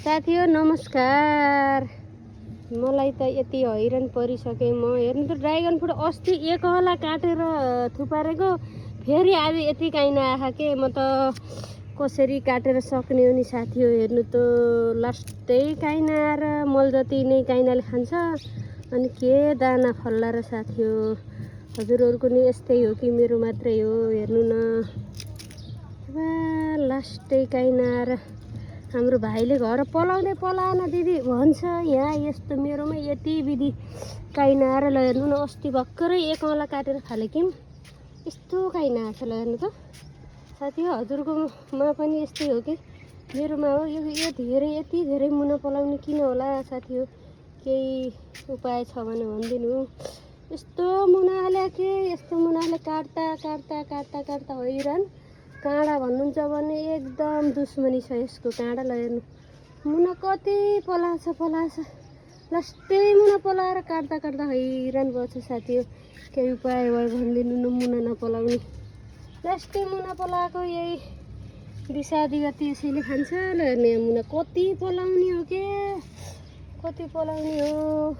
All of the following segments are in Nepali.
साथीहरु नमस्कार। मलाई त यति हैरान परिसके म। हेर्नु त ड्रागन फ्रुट अस्ति एक हला काटेर थुपारेको, फेरि आज यति काइन आहा के। म त कसरी काटेर सक्ने हो नि साथी हो। हेर्नु त लास्टै काइन आएर मल जति नै काइनाले खान्छ अनि के दाना फल्ला र साथी हो। हजुरहरुको नि यस्तै हो कि मेरो मात्रै हो। हेर्नु न लास्टै काइन आएर हाम्रो भाइले घर पलाउँदै पलाएन दिदी भन्छ। यहाँ यस्तो मेरोमा यति विधि काइन आएर ल हेर्नु न, अस्ति भर्खरै एक औँला काटेर फालेकिम यस्तो काइन आएछ। ल हेर्नु त साथी हो, हजुरकोमा पनि यस्तै हो कि मेरोमा हो। यो धेरै यति धेरै मुना पलाउने किन होला साथी हो। केही उपाय छ भने भनिदिनु। यस्तो मुनाले के यस्तो मुनाले काट्दा काट्दा काट्दा काट्दा हैरान। काँडा भन्नुहुन्छ भने एकदम दुश्मनी छ यसको काँडा। ल हेर्नु मुना कति पलाछ लास्टै मुना पलाएर काट्दा काट्दा हैरान भएछ साथी हो। केही उपाय भयो भनिदिनु न मुना नपलाउने। लास्टै मुना पलाएको यही विषादी गति यसैले खान्छ। ल हेर्नु यहाँ मुना कति पलाउने हो के, कति पलाउने हो।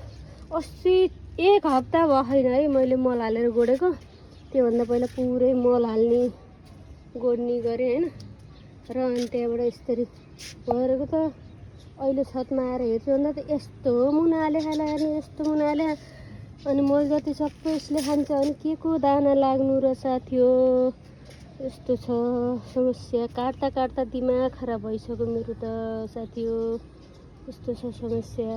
अस्ति एक हप्ता भएन है मैले मल हालेर गोडेको। त्योभन्दा पहिला पुरै मल हाल्ने गोड्ने गरेँ हैन। र अनि त्यहाँबाट यसरी भरेको त अहिले छतमा आएर हेर्छु भन्दा त यस्तो मुना हाले खाला हेर्नु, यस्तो मुना हाले। अनि मल जति सबै यसले खान्छ अनि के को दाना लाग्नु र साथी हो। यस्तो छ समस्या। काट्दा काट्दा दिमाग खराब भइसक्यो मेरो त साथी हो। यस्तो छ समस्या।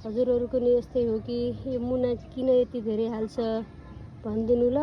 हजुरहरुको नि यस्तै हो कि यो मुना किन यति धेरै हाल्छ भनिदिनु ल।